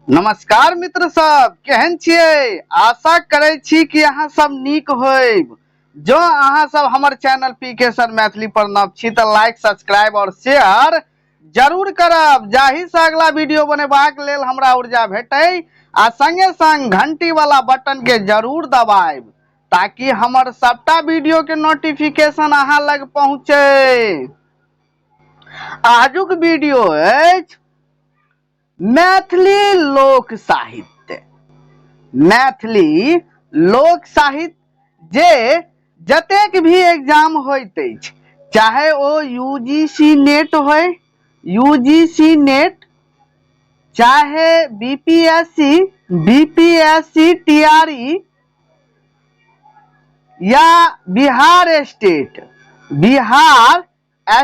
नमस्कार मित्र सब, केहन छियै? आशा करै छी कि अहाँ सब नीक होइब। जँ अहाँ सब हमर चैनल पी के सर मैथिली पर नव छी तऽ लाइक, सब्सक्राइब और शेयर जरूर करब, जाहि से अगला वीडियो बनेबाक लेल हमरा ऊर्जा भेटै, आ संगे संग घंटी वाला बटन के जरूर दबाइब ताकि हमर सबटा वीडियो के नोटिफिकेशन अहाँ लग पहुँचे। आजुक वीडियो अछि मैथिली लोक साहित्य। मैथिली लोक साहित्य जे जतेक भी एग्जाम होइत अछि, चाहे ओ यूजीसी नेट होय, यूजीसी नेट, चाहे बीपीएससी, बीपीएससी टीआरई या Bihar state, Bihar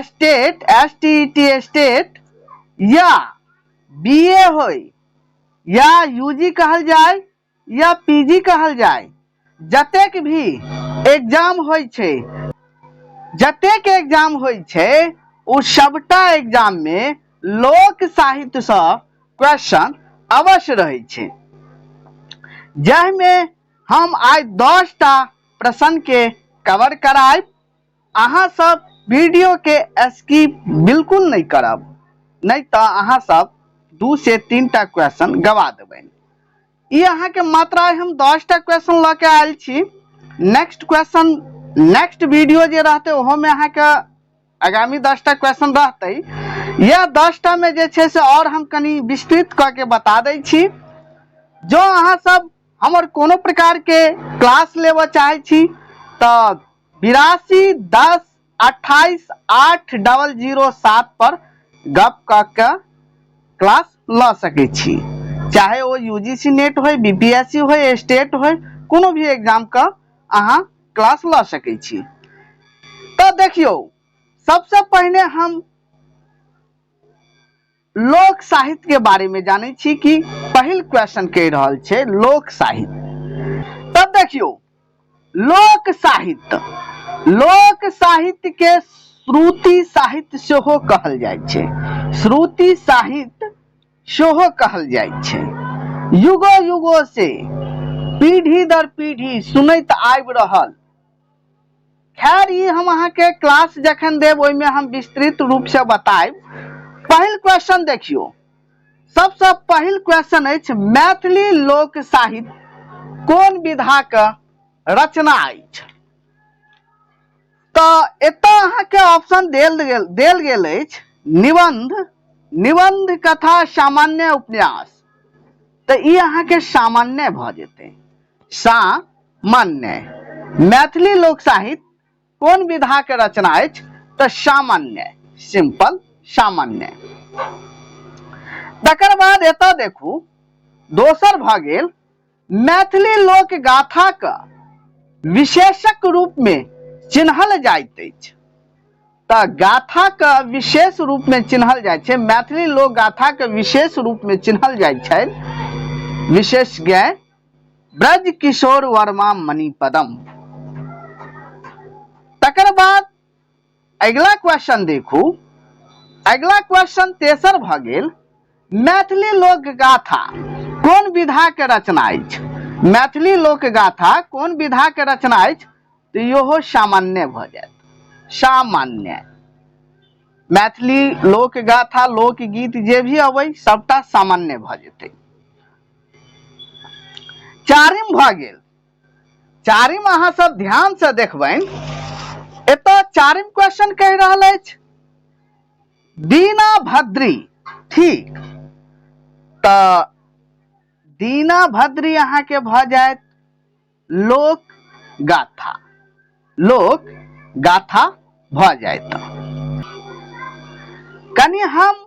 state S T T state या बी ए होय या यू जी कहल जाय या पी जी कहल जाय, जतेक भी एग्जाम होइ छै, जतेक एग्जाम होइ छै, ओ सबटा एग्जाम में लोक साहित्य सँ क्वेश्चन अवश्य रहै छै, जाहिमे हम आइ 10 टा प्रश्न के कवर करायब। अहाँ सब वीडियो के स्किप बिल्कुल नहीं करब, नहीं तो अहाँ सब 2 से 3 टा क्वेश्चन गवा देबै। ई अहाँ के मात्र आइ हम 10 टा क्वेश्चन लऽ के आयल छी। नेक्स्ट क्वेश्चन, नेक्स्ट वीडियो जे रहतै ओहो में अहाँ के आगामी 10 टा क्वेश्चन रहतै। यह 10 टा में जे छै से और हम कनि विस्तृत कऽ के बता दै छी। जँ अहाँ सब हमर कोनो प्रकार के क्लास लेबऽ चाहै छी तऽ 82 10 28 8 00 7 पर गप कऽ के क्लास लऽ सकै छी, चाहे ओ यूजीसी नेट होय, बीपीएससी होय, स्टेट होय, कोनो भी एग्जाम के अहाँ क्लास लऽ सकै छी। तऽ देखियौ, सबसे पहिने हम लोक साहित्य के बारे में जानै छी कि पहिल क्वेश्चन कहि रहल छै लोक साहित्य। तब देखियौ, लोक साहित्य, लोक साहित्य के श्रुति साहित्य सेहो कहल जाइ छै, श्रुति साहित्य सेहो कहल जाइ छै। युगो युगो से पीढ़ी दर पीढ़ी सुनैत आबि रहल। खैर, ई हम अहाँके क्लास जखन देब ओहिमे हम विस्तृत रूप से बतायब। पहिल क्वेश्चन देखियौ, सबसँ पहिल क्वेश्चन अछि मैथिली लोक साहित्य कोन विधाक रचना अछि? तऽ एतऽ अहाँके ऑप्शन देल गेल अछि निबंध, निबंध कथा, सामान्य उपन्यास। तऽ ई अहाँके सामान्य भऽ जेतै, सामान्य। मैथिली लोक साहित्य कोन विधा के रचना अछि? तऽ सामान्य, सिंपल सामान्य। तकर बाद एतऽ देखू, दोसर भऽ गेल मैथिली लोक गाथा के विशेषक रूप में चिन्हल जाइत अछि। तऽ गाथा के विशेष रूप में चिन्हल जाइ छै, मैथिली लोक गाथा के विशेष रूप में चिन्हल जाइ छै विशेषज्ञ ब्रज किशोर वर्मा मणिपदम। तकर बाद अगिला क्वेश्चन देखू, अगिला क्वेश्चन तेसर भऽ गेल मैथिली लोक गाथा कोन विधा के रचना अछि? मैथिली लोक गाथा कोन विधा के रचना अछि? तऽ इहो सामान्य भऽ जायत, सामान्य। मैथिली लोक गाथा, लोकगीत जे भी अबै सबटा सामान्य भऽ जेतै। चारिम भऽ गेल, चारिम अहाँ सब ध्यान से देखबनि, एतऽ चारिम क्वेश्चन कहि रहल अछि दीना भद्री। ठीक, तऽ दीना भद्री अहाँके भऽ जायत लोक गाथा, लोक गाथा भऽ जायत। कनि हम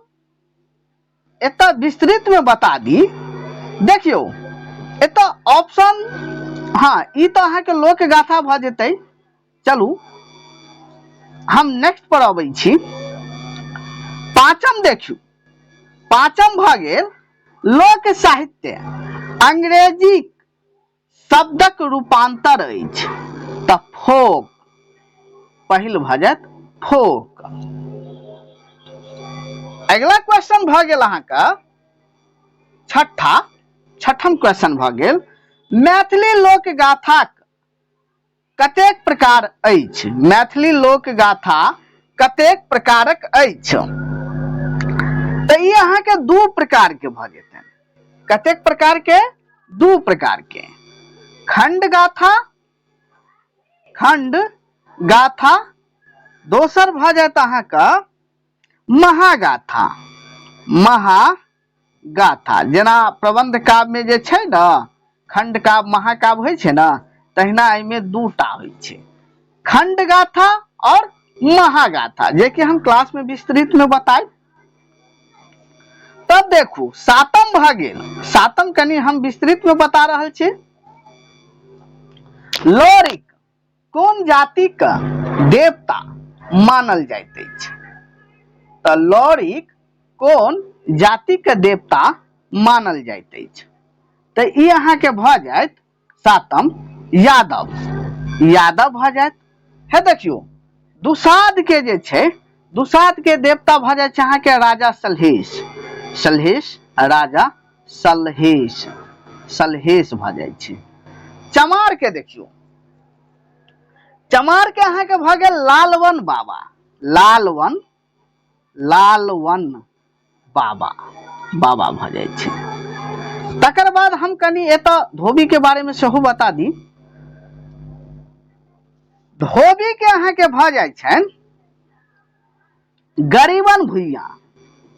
एतऽ विस्तृत में बता दी। देखियौ एतऽ ऑप्शन, हाँ ई तऽ अहाँके लोक गाथा भऽ जेतै। चलू हम नेक्स्ट पर अबै छी। पांचम देखियौ, पांचम भऽ गेल लोक साहित्य अंग्रेजी शब्दक रूपांतर अछि, तऽ फोक, पहिल भऽ जायत फोक। अगिला क्वेश्चन भऽ गेल अहाँके छठा, छठम क्वेश्चन भऽ गेल, मैथिली लोक गाथाक कतेक प्रकार अछि? मैथिली लोक गाथा कतेक प्रकारक अछि? तऽ ई अहाँके दू प्रकार के भऽ जेतै। कतेक प्रकार के? दू प्रकार के। खंड गाथा, खंड गाथा, दोसर भऽ जायत अहाँके महागाथा, महागाथा। जेना प्रबंध काव्य में जे छै ने खंड काव्य महाकाव्य होइ छै ने, तहिना एहिमे दूटा होइ छै, खंड गाथा और महागाथा, जे कि हम क्लास में विस्तृत में बतायब। तब देखू सातम भऽ गेल। सातम कनि हम विस्तृत में बता रहल छी। लोरिक कोन जातिक देवता मानल जाइत अछि? तऽ लोरिक कोन जातिक देवता मानल जाइत अछि? तऽ ई अहाँके भऽ जायत सातम यादव, यादव भऽ जायत। हे देखियौ, दुसाध के जे छै, दुसाध के देवता भऽ जाइ छै अहाँके राजा सलहेश, सलहेश, राजा सलहेश, सलहेश भऽ जाइ छै। चमार के देखियौ, चमार के अहाँके भऽ गेल लालवन बाबा, लालवन, लालवन बाबा, बाबा भऽ जाइ छै। तकर बाद हम कनि एतऽ धोबी के बारे में सेहो बता दी। धोबी के अहाँके भऽ जाइ छनि गरीबन भुइया,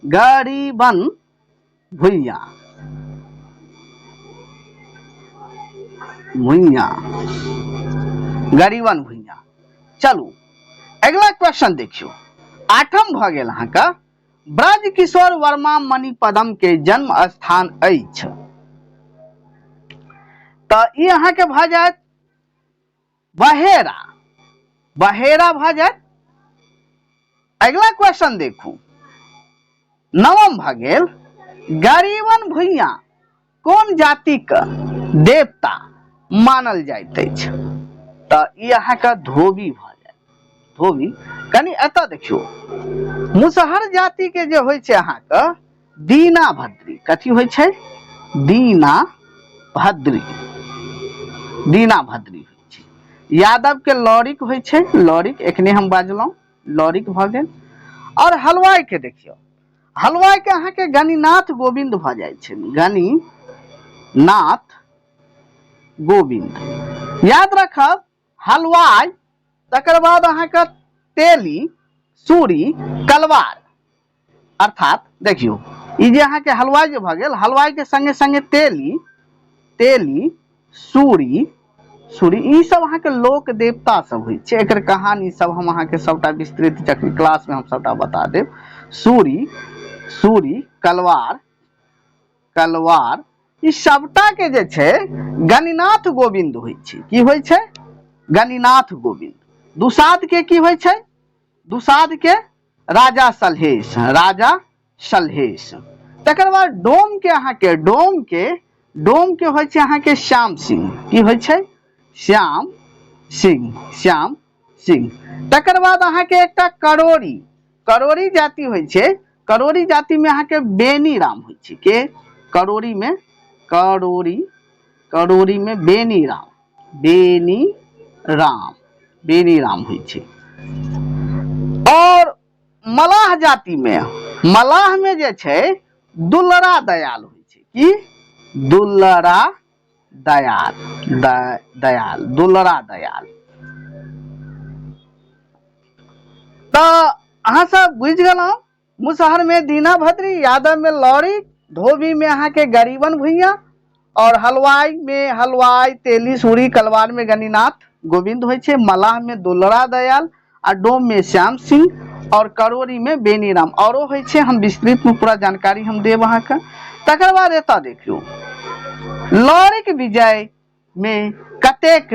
गरीबन भुइया, भुइया, गरीबन भुइया। चलू अगला क्वेश्चन देखियौ, आठम भऽ गेल अहाँके, ब्रज किशोर वर्मा मणिपदम के जन्म स्थान अछि। तऽ ई अहाँके भऽ जायत बहेरा, बहेरा भऽ जायत। अगला क्वेश्चन देखू, नवम भऽ गेल, गरीबन भुइया कोन जातिक देवता मानल जाइत अछि? तऽ ई अहाँके धोबी भऽ जायत, धोबी। कनि एतऽ देखियौ, मुसहर जाति के जे होइ छै अहाँके दीना भद्री, कथी होइ छै? दीना भद्री, दीना भद्री होइ छै। यादव के लौरिक होइ छै, लौरिक एखने हम बाजलहुँ, लौरिक भऽ गेल। आओर हलवाई के देखियौ, हलवाई के अहाँके गणिनाथ गोविंद भऽ जाइ छै, गणिनाथ गोविंद। याद रखब हलवाई, तकर बाद अहाँके तेली, सूरी, कलवार। अर्थात देखियौ, ई जे अहाँके हलवाई जे भऽ गेल, हलवाई के संगे संगे तेली, तेली, सूरी, सूरी, ई सब अहाँके लोक देवता सब होइ छै। एकर कहानी सब हम अहाँके सबटा विस्तृत जखन क्लास में हम सबटा बता देब। सूरी, सूरी, कलवार, कलवार, ई सबटा के जे छै गणिनाथ गोविंद होइ छै। की होइ छै? गणिनाथ गोविंद। दुसाध के की होइ छै? दुसाध के राजा सलहेश, राजा सलहेश। तकर बाद डोम के अहाँके, डोम के, डोम के होइ छै अहाँके श्याम सिंह। की होइ छै? श्याम सिंह, श्याम सिंह। तकर बाद अहाँके एकटा करोड़ी, करोड़ी जाति होइ छै। करोड़ी जाति में अहाँके बेनी राम होइ छै। के? करोड़ी में, करोड़ी, करोड़ी में बेनी राम, बेनी राम, बेनी राम होइ छै। और मलाह जाति में, मलाह में जे छै दुलरा दयाल होइ छै। की? दुलरा दयाल, दयाल, दुलरा दयाल। तऽ अहाँ सब बुझि गेलहुँ, मुसहर में दीना भद्री, यादव में लौरी, धोबी में अहाँके गरीबन भुइया, और हलवाई में हलवाई, तेली, सूरी, कलवार में गणिनाथ गोविंद होइ छै, मलाह में दुलरा दयाल, आ डोम में श्याम सिंह, और करोरी में बेनीराम। औरो होइ छै, हम विस्तृत में पूरा जानकारी हम देब अहाँके। तकर बाद एतऽ देखियौ, लौरिक विजय में कतेक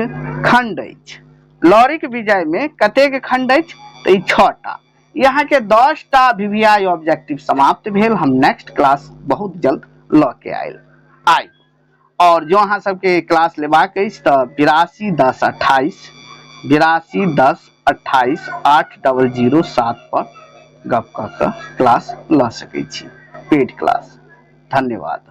खंड अछि? लौरिक विजय में कतेक खंड अछि? तऽ ई 6टा। ई अहाँके 10टा वीवीआई ऑब्जेक्टिव समाप्त भेल। हम नेक्स्ट क्लास बहुत जल्द लऽ के आयल आयब। और जो अहाँ सबके क्लास लेबाक अछि तऽ 82 10 28, 82 10 28 8 डबल जीरो सात पर गप कऽ कऽ क्लास लऽ सकै छी, पेड क्लास। धन्यवाद।